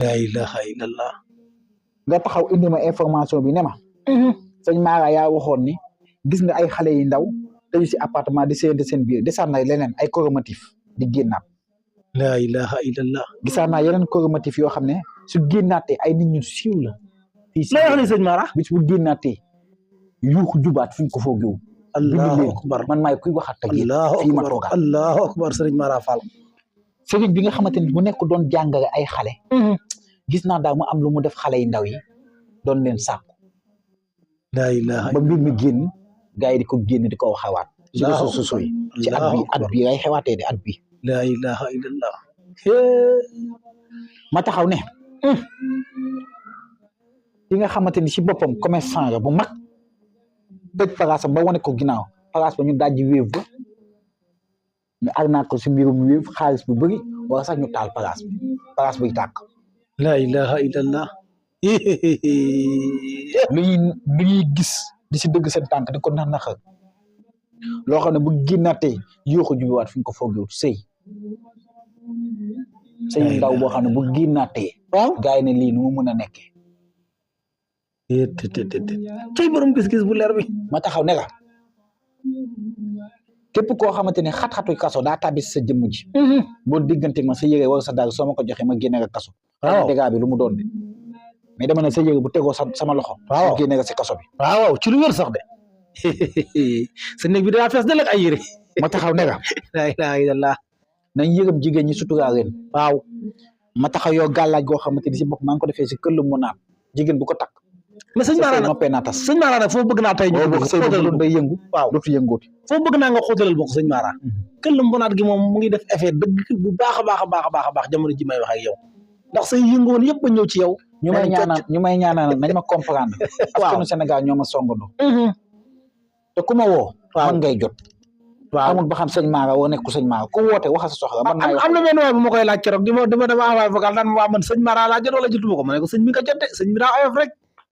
la ilaha illallah. nga taxaw indi ma information bi ne ma sëñ Mara yaa waxoon ni gis nga ay xale yi ndaw dañu si appartement di séente seen biir desaan na leneen ay coromotif di génnaat la ilaha illallah. gisaan naa yeneen coromotif yoo xam ne su génnaatee ay nit ñu siiw la fii si lay wax ni sëñ Mara. bis bu génnaatee yuuxu jubaat fi ñu ko foogewul allahu akbar man maay kuy waxat ak yéen fii ma toogaat allahu akbar sëriñ Mara Fall. sëriñ bi nga xamante ni mu nekk doon jàngale ay xale gis naa daal mu am lu mu def xale yi ndaw yi doon leen sàkku la ilaha ba mbir mi génn gars yi di ko génn di ko waxawaat ci réseaux sociaux yi ci at bi ay xewaatee de at bi la ilaha illallah. ma taxaw ne ki nga xamante ni si boppam commerçant la bu mag tëj place ba wane ko ginnaaw place ba ñu dajji wéev ba ñu arnaat ko si mbirum wéev xaalis bu bëri wala sax ñu taal place buy tàkk la ilaha illallah. lu ñuy gis di si dëgg seen tànk di ko naxal loo xam ne bu génnaatee yooxu jubiwaat fi ñu ko foogewut sëy ndaw boo xam ne bu génnaatee waaw gars yi ne lii nu mu mën a nekkee cay borom gis-gis bu leer bi ma taxaw ne la képp koo xamante ne xat-xatu kaso daa tabis sa jëmm ji boo diggante ma sa yére wala sa daal soo ma ko joxee ma génne nga kaso waaw dégâts bi lu mu doon de mais dama ne sa yére bu tegoo sama loxo waaw génne nga si kaso bi waaw ci lu wér sax de sa néeg bi daa fees de ay yére ma taxaw ne la la ilaha illallah nañ yërëm jigéen ñi suturaa leen waaw ma taxaw yoo gàllaaj goo xamante ni si bopp maa ngi ko defee si këll mu naan jigéen bu ko takk mais sëñ Mara noppee naa tas sëñ Mara nag foo bëgg naa tey ñu xóotalal day yëngu waaw dootu yëngooti foo bëgg naa nga xóotalal bokk sëñ Mara këll mbonaat gi moom mu ngi def effet dëgg bu baax a baax a baax a baax a baax jamono ji may wax ak yow ndax say yëngoon yëpp ba ñëw ci yow ñu may ñaanal nañ ma comprendre askanu Sénégal ñoo ma songandoo te ku ma woo man ngay jot waaw amul ba xam sëñ Mara woo nekku sëñ Mara ku woote waxa sa soxla man am na benn waay bu ma koy laaj keroog dama envoyé vocal daan waa man sëñ Mara laa jot wala jotuma ko ma ne ko sëñ bi nga jot de sëñ bi daa oyof rek